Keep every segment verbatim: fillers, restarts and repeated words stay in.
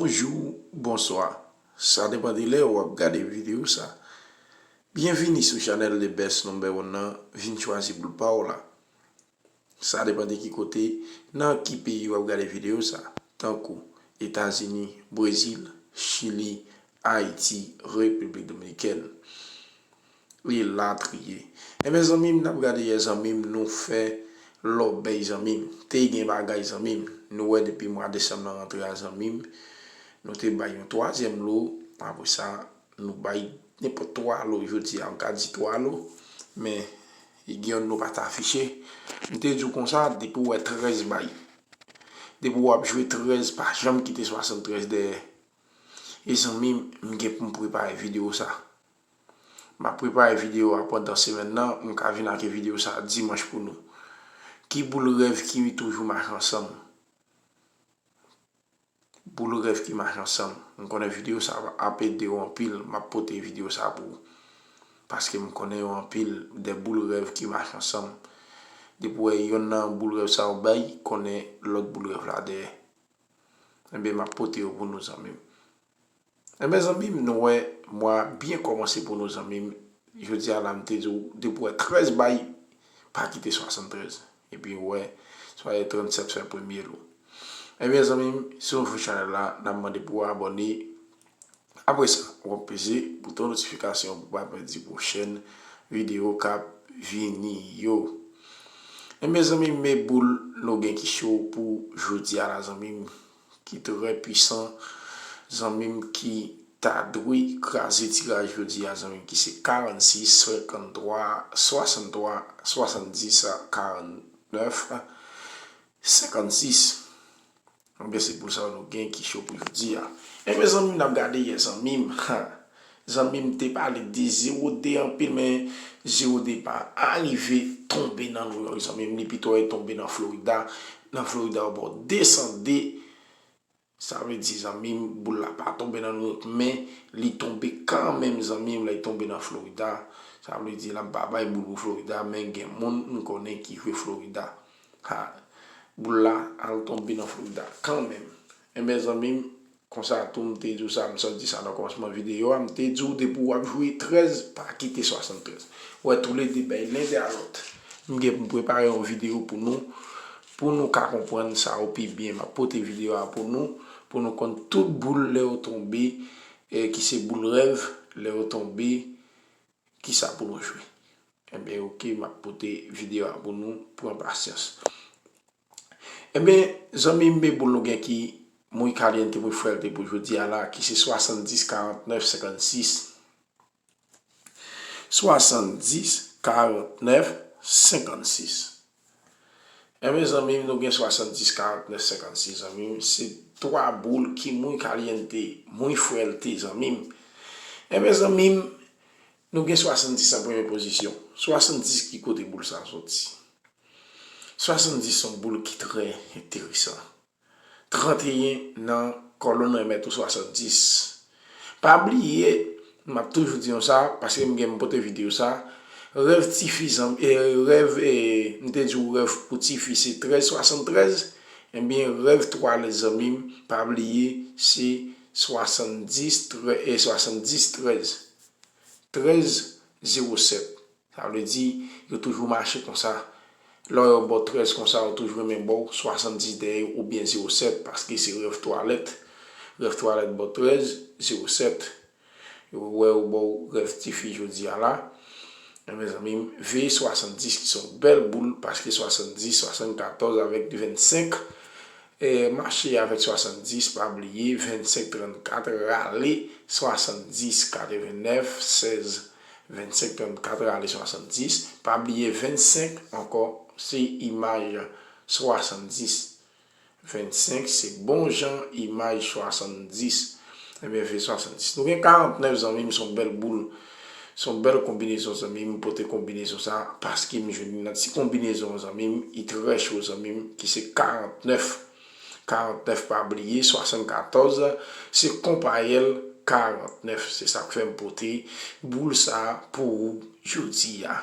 Bonjou, bonswa. Sa depann de lè w ap gade videyo sa. Byenvini sou chanèl The Best Number One nan, vin chwazi boul pa w la. Sa depann de ki kote, nan ki peyi w ap gade videyo sa, tankou Etazini, Brezil, Chili, Ayiti, Repiblik Dominikèn, elatriye. Enben, zanmi m, n ap gade yè, zanmi m, nou fè lòbèy, zanmi m. Te gen bagay, zanmi m. Nou wè depi mwa desanm nan rantre a, zanmi m, nou te bay yon twazyèm lo. Apre sa, nou bay nenpòt twa lo jodi a. M ka di twa lo, men gen yonn nou pa t afiche. M te di w konsa, depi w wè trèz bay, depi w ap jwe trèz, pa janm kite swasanntrèz dèyè. E zanmi m, m gen pou m prepare videyo sa. M ap prepare videyo a pandan semèn nan, m ka vin ak videyo sa dimanch pou nou. Ki boul rèv ki toujou mache ansanm? Boul rèv ki mache ansanm. M konnen videyo sa ap ede w anpil, m ap pote videyo sa pou ou. Paske m konnen yo anpil, de boul rèv ki mache ansanm. Depi w wè yonn nan boul rèv sa yo bay, konnen lòt boul rèv la dèyè. Enben, m ap pote yo pou nou, zanmi m. Enben, zanmi m, nou wè mwa byen kòmanse pou nou, zanmi m. Jodi a la, m te di w, depi w wè trèz bay, pa kite swasanntrèz. Epi w wè, swaye trannsèt fè premye lo. Enben, zanmi m, si w fè chanèl la, n ap mande pou w abòne. Apre sa, w ap peze bouton notifikasyon pou w pa pèdi pwochèn videyo k ap vini yo. Enben, zanmi m, men boul nou gen ki cho pou jodi a la, zanmi m, ki trè pwisan, zanmi m, ki ta dwe kraze tiraj jodi a, zanmi m, ki se karannsis, senkanntwa, swasanntwa, swasanndis, karannèf, senkannsis. Enben, se boul sa yo nou gen ki cho pou jodi a. Enben, zanmi m, n ap gade yè, zanmi m. Ha! Zanmi m, te pale de zewo de anpil, men zewo de pa arive tonbe nan Nouyòk, zanmi m. Li pito al tonbe nan Florida. Nan Florida, yo ba w de san de. Sa vle di, zanmi m, boul la pa tonbe nan Nouyòk, men li tonbe kanmenm, zanmi m, lè li tonbe nan Florida. Sa vle di, l ap babay boul pou Florida, men gen moun m konnen ki jwe Florida. Ha, boul la al tonbe nan Florida kanmenm. Enben, zanmi m, konsa tou, m te di w sa, m sot di sa nan kòmansman videyo a, m te di w depi w ap jwe trèz, pa kite swasanntrèz. Wè, toulede bay len dèyè lòt. M gen pou m prepare yon videyo pou nou, pou nou ka konprann sa yo pi byen. M ap pote videyo a pou nou, pou nou konn tout boul lè yo tonbe, e ki se boul rèv, lè yo tonbe, kisa pou nou jwe. Enben, oke, m ap pote videyo a pou nou, pran pasyans. Enben, zanmi m, men boul nou gen ki muy caliente, muy fuerte pou jodi a la, ki se swasanndis, karantnèf, senkannsis. Swasanndis, karantnèf, senkannsis. Enben, zanmi m, nou gen swasanndis, karantnèf, senkannsis, zanmi m. Se twa boul ki muy caliente, muy fuerte, zanmi m. Enben, zanmi m, nou gen swasanndis an premye pozisyon. Swasanndis, ki kote boul sa soti? Swasanndis se yon boul ki trè enteresan. Tranteyen nan kòlonn remèt ou swasanndis. Pa bliye, m ap toujou di nou sa, paske m gen m pote videyo sa, rèv tifi, zanm-, e, rèv, e, m te di w rèv pou tifi se trèz swasantrèz, enben, rèv twalèt, zanmi m, pa bliye, se swasanndis, trè-, e, swasanndis trèz. Trèz zewo sèt. Sa vle di, yo toujou mache konsa. Lè yo ba w trèz konsa, yo toujou renmen ba w swasanndis dèyè oubyen zewo sèt, paske se rèv twalèt. Rèv twalèt ba w trèz zewo sèt. Yo wè yo ba w rèv tifi jodi a la. Enben, zanmi m, veye swasanndis ki se yon bèl boul, paske swasanndis, swasannkatòz avèk vennsenk, e, mache avèk swasanndis, pa bliye, vennsenk trannkat, rale swasanndis, katrevennèf, sèz, vennsenk trannkat, rale swasanndis. Pa bliye vennsenk ankò, se imaj swasanndis. Vennsenk, se bon jan imaj swasanndis. Enben, veye swasanndis. Nou gen karantnèf, zanmi m, se yon bèl boul. Se yon bèl konbinezon, zanmi m, pote konbinezon sa, paske m jwenn li nan ti konbinezon, zanmi m, li trè cho, zanmi m, ki se karantnèf. Karantnèf, pa bliye, swasannkatòz, se konpayèl karantnèf. Se sa k fè m pote boul sa pou ou jodi a.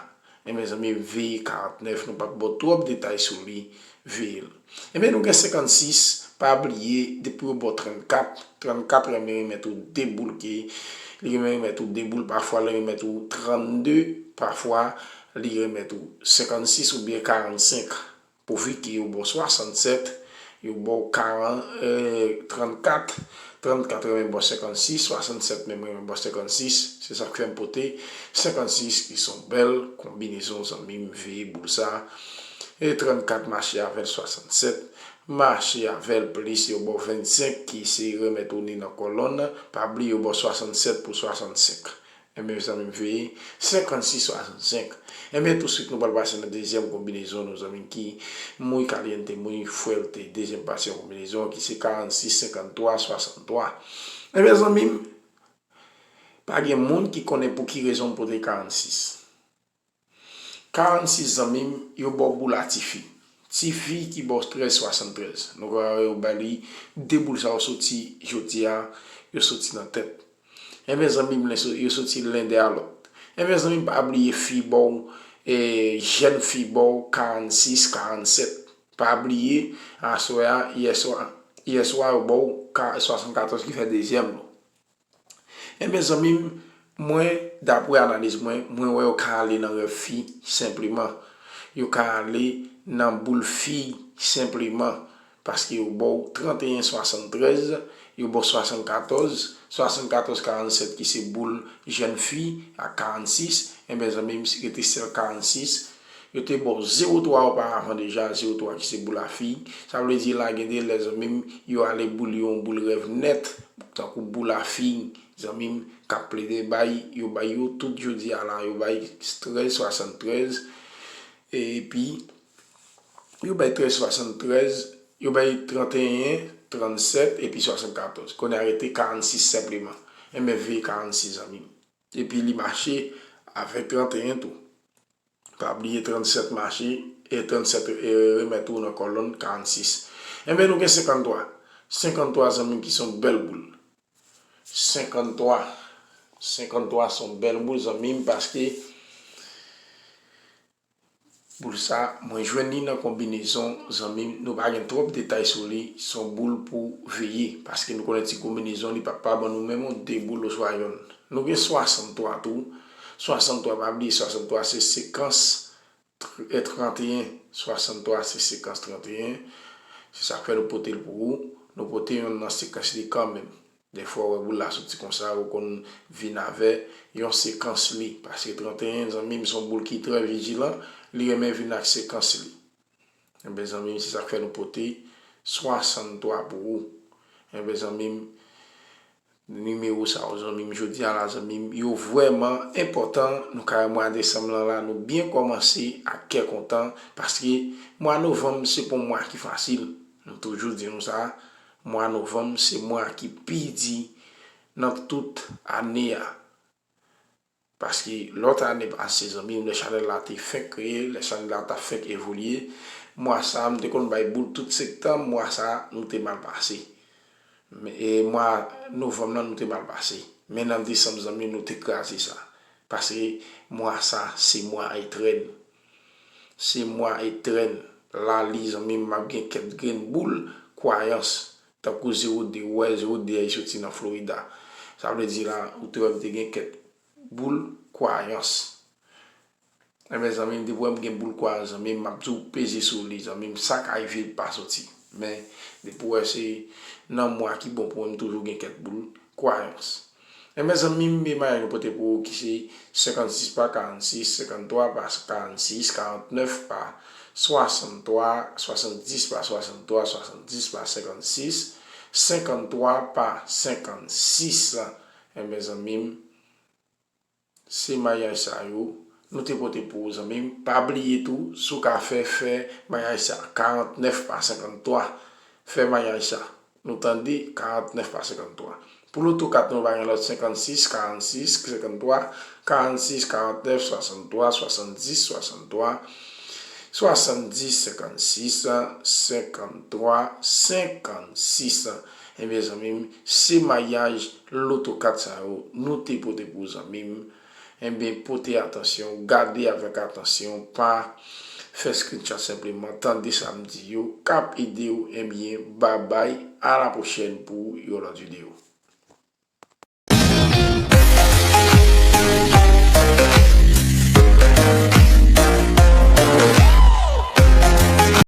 Ebyen, zanmi m, veye karantnèf, nou p ap ba w twòp detay sou li, veye l. Ebyen, nou gen senkannsis, pa bliye, depi yo ba w trannkat, trannkat renmen remèt ou de boul ke, li renmen remèt ou de boul, pafwa li remèt ou trannde, pafwa li remèt ou senkannsis oubyen karannsenk. Pouvi ke yo ba w swasannsèt, yo ba w karan, eh, trannkat, trannkat renmen ba w senkannsis, swasannsèt menm renmen ba w senkannsis. Se sa k fè m pote senkannsis ki se yon bèl konbinezon, zanmi m, veye boul sa. E trannkat mache avè l swasannsèt, mache avè l plis, yo ba w vennsenk ki se remèt ou ni nan kòlòn. Pa bliye yo ba w swasannsèt pou swasannsèk. Ebyen, zanmi m, veye senkannsis swasansenk. Ebyen, touswit, nou pral pase nan dezyèm konbinezon nou, zanmi m, ki muy caliente, muy fuerte. Dezyèm pati yon konbinezon ki se karannsis senkanntwa swasanntwa. Ebyen, zanmi m, pa gen moun ki konnen pou ki rezon m pote karannsis. Karannsis, zanmi m, yo ba w boul a tifi. Tifi ki ba w trèz swasanntrèz. Nou ka wè yo ba li de boul sa yo soti jodi a, yo soti nan tèt. Ebyen, zanmi m, lè so-, yo soti len dèyè lòt. Ebyen, zanmi m, pa bliye fi ba w, e, jèn fi ba w karannsis, karannsèt. Pa bliye, aswè a, yèswa, yèswa yo ba w ka-, swasannkatòz ki fè dezyèm nou. Ebyen, zanmi m, mwen, dapre analiz mwen, mwen wè yo ka ale nan rèv fi senpleman. Yo ka ale nan boul fi senpleman. Paske yo ba w tranteyen swasantrèz, yo ba w swasannkatòz, swasannkatòz karannsèt ki se boul jèn fi ak karannsis, enben zanmi m, rete sèl karannsis. Yo te ba w zewo twa oparavan deja, zewo twa ki se boul a fi. Sa vle di la gen de lè zanmi m, yo ale boule yon boul rèv nèt, tankou boul a fi, zanmi m, k ap plede bay, yo bay yo tout jodi a la, yo bay trèz swasantrèz, epi yo bay trèz swasantrèz, yo bay tranteyen, trannsèt, epi swasannkatòz. Kounye a rete karannsis senpleman. Enben, veye karannsis, zanmi m. Epi li mache avèk tranteyen tou. Pa bliye trannsèt mache, e trannsèt, e, remèt ou nan kòlòn karannsis. Enben, nou gen senkanntwa. Senkanntwa, zanmi m, ki se yon bèl boul. Senkanntwa. Senkanntwa se yon bèl boul, zanmi m, paske boul sa, mwen jwenn li nan konbinezon, zanmi m, nou pa gen twòp detay sou li, se yon boul pou veye, paske nou konnen ti konbinezon, li p ap pa ban nou menm yon de boul oswa yonn. Nou gen swasanntwa tou. Swasanntwa, pa bliye, swasanntwa se sekans tr-, e, tranteyen. Swasanntwa se sekans tranteyen. Se sa k fè nou pote l pou ou. Nou pote yonn nan sekans li kanmenm. Dèfwa w wè boul la soti konsa, ou konn vin avè yon sekans li. Paske tranteyen, zanmi m, se yon boul ki trè vijilan, li renmen vin ak sekans li. Enben, zanmi m, se sa k fè nou pote swasanntwa pou ou. Enben, zanmi m, nimewo sa yo, zanmi m, jodi a la, zanmi m, yo vrèman enpòtan. Nou ka wè mwa desanm lan la, nou byen kòmanse ak kè kontan, paske mwa novanm se pa yon mwa ki fasil. Nou toujou di nou sa, mwa novanm se mwa ki pi di nan tout ane a. Paske lòt ane pase, zanmi m, lè chanèl la te fenk kreye, lè chanèl la t ap fenk evolye, mwa sa a, m te konn bay boul tout septanm, mwa sa a, nou te mal pase. Men, e mwa novanm nan, nou te mal pase. Men nan desanm, zanmi m, nou te kraze sa. Paske mwa sa, se mwa etèn. Se mwa etèn. La li, zanmi m, m ap gen kèk grenn boul kwayans. Tankou zewo de, ou wè zewo de a, li soti nan Florida. Sa vle di la, ou te wè m te gen kèk boul kwayans. Enben, zanmi m, depi w wè m gen boul kwayans, zanmi m, m ap di w peze sou li, zanmi m, sa ka rive l pa soti. Men, depi w wè se nan mwa ki bon pou mwen, m toujou gen kèk boul kwayans. Enben, zanmi m, e mayaj nou pote pou ou ki se senkannsis pa karannsis, senkanntwa pa karannsis, karantnèf pa swasanntwa, swasanndis pa swasanntwa, swasanndis pa senkannsis, senkanntwa pa senkannsis. Enben, zanmi m, se mayaj sa yo nou te pote pou ou, zanmi m. Pa bliye tou, si w ka fè, fè mayaj sa, karantnèf pa senkanntwa. Fè mayaj sa. Nou tande, karantnèf pa senkanntwa. Pou loto kat nou, pa gen lòt, senkannsis, karannsis, senkanntwa, karannsis, karantnèf, swasanntwa, swasanndis, swasanntwa, swasanndis, senkannsis, senkanntwa, senkannsis. Ebyen, zanmi m, se mayaj loto kat sa yo nou te pote pou zanmi m. Enben, pote atansyon, gade avèk atansyon, pa fè screenshot senpleman, tande sa m di yo, k ap ede w, enben, babay, a la pwochèn pou yon lòt videyo.